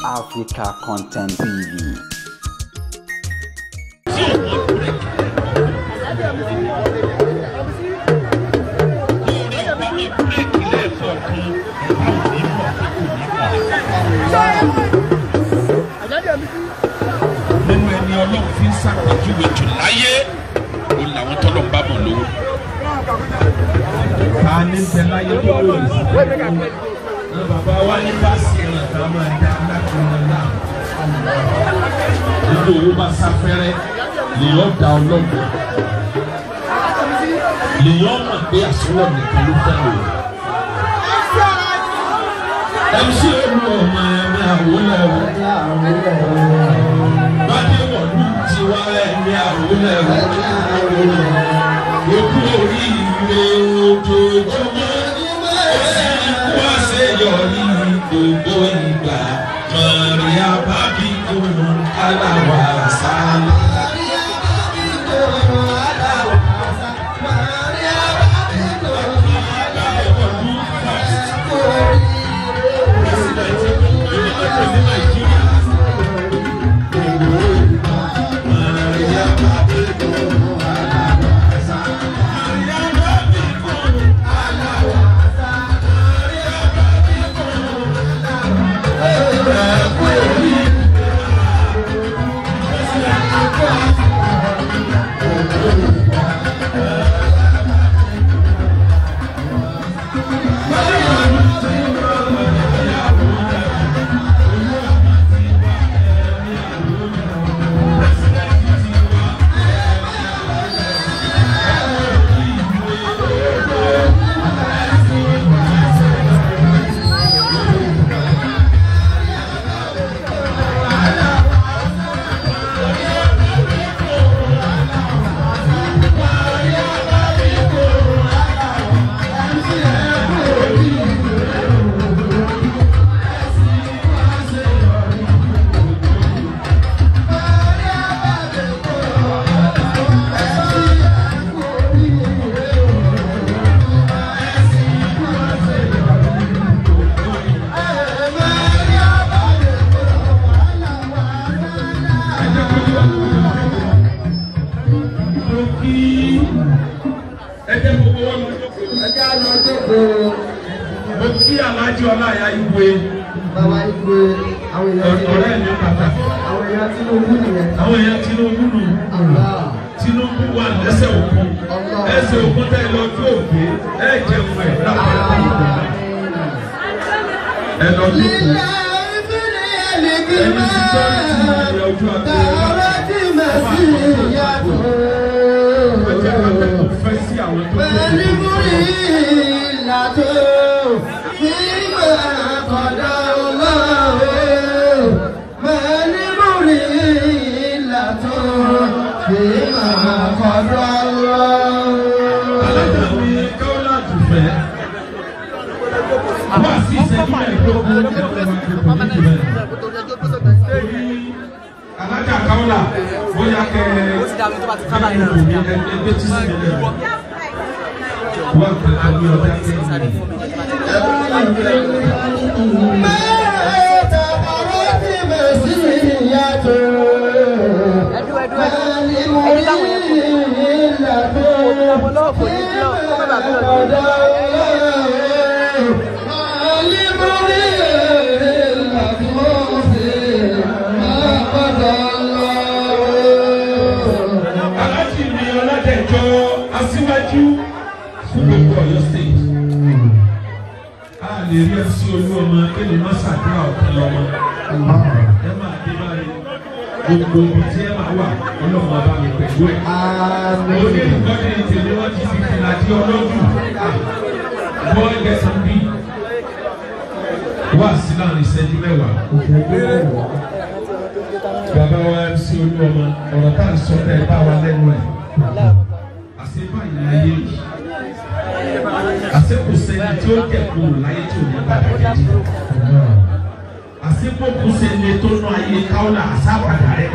Africa Content TV. Nínú ẹni Ọlọ́run fi ń ṣàpèjúwe jù láyé ó làwọn tọ́lọ̀ ń bá bọ̀ lówó. Ta ní bẹ láyé tó lórí sí i? Bàbá wa ní bá sí ẹran tá a máa dá láti wọn náà. Nínú owó bá sáfẹ́rẹ́ lèyàn da ọlọ́gbọ̀n. Lèyàn mọ̀ pé àsọlọ̀ nìkan ló fẹ́ lò. MC olú ọmọ ẹ̀mí àwòlẹ̀ o. Bádé wọ̀lú tiwa ẹ̀mí àwòlẹ̀ o. Okú oríire ojoojúmọ́. Ó sì kú àṣeyọrí gbogbo ìgbà. Mọ̀ríà bábí kùn aláwà sálá. Mo kí Alhaji Ọláìyá Igwe. Bàbá Igwe, àwọn èèyàn ọ̀rẹ́ mi pàtàkì. Àwọn èèyàn Tinubu nìyẹn. Àwọn èèyàn Tinubu nù. Tinubu wà lẹ́sẹ̀ òkun. Ẹsẹ̀ òkun tẹ́ lọ tó òkè ẹ jẹun ẹ̀ lápá ẹ lọ tó kù. Ẹni sísọ́ọ̀tì ìyá ojú àgbẹ̀ ẹ jẹ́ ká tẹ̀kọ̀ fẹ́ sí àwọn tó kù. Alájà mi Káwọ́lá Dùfẹ́ wá sí ìṣẹ́jú mẹ́ẹ̀ẹ́dógún Alájà Káwọ́lá bóyá kẹ́ ẹgbẹ́ tí sì nílẹ̀ wá pẹ̀lú ní ọjà kẹ́yìn. Aláàjì mi Ọládẹ̀jọ aṣíwájú fún gbogbo Ọ̀yọ́ state. A lè rí MC Olúọmọ kéde má ṣàdúrà ọ̀kan lọ́mọ. Ẹ máa dé báyìí. Gbogbo ibi tí ẹ máa wà ọlọ́mọ bá mi pẹ̀lú ẹ̀. Oní ìkọ́ni tèmi wọ́n ti fi fìlà di ọlọ́dún. Bọ́ ẹgbẹ́sàn bí. Wá sí láàrin ìṣẹ́jú mẹ́wàá. Bàbá wa MC Olúọmọ ọ̀rọ̀ tá à ń sọ tẹ́ ẹ bá wa lẹ́nu ẹ̀. Àṣé báyìí láyé yìí. Àṣé kò sẹ́ni tí ó kẹ̀kọ́ láyé tí ò ní padà kejì. Àṣé kò kú sẹ́ni tó ná ayé Káwọ́lá àṣà padà rẹ̀.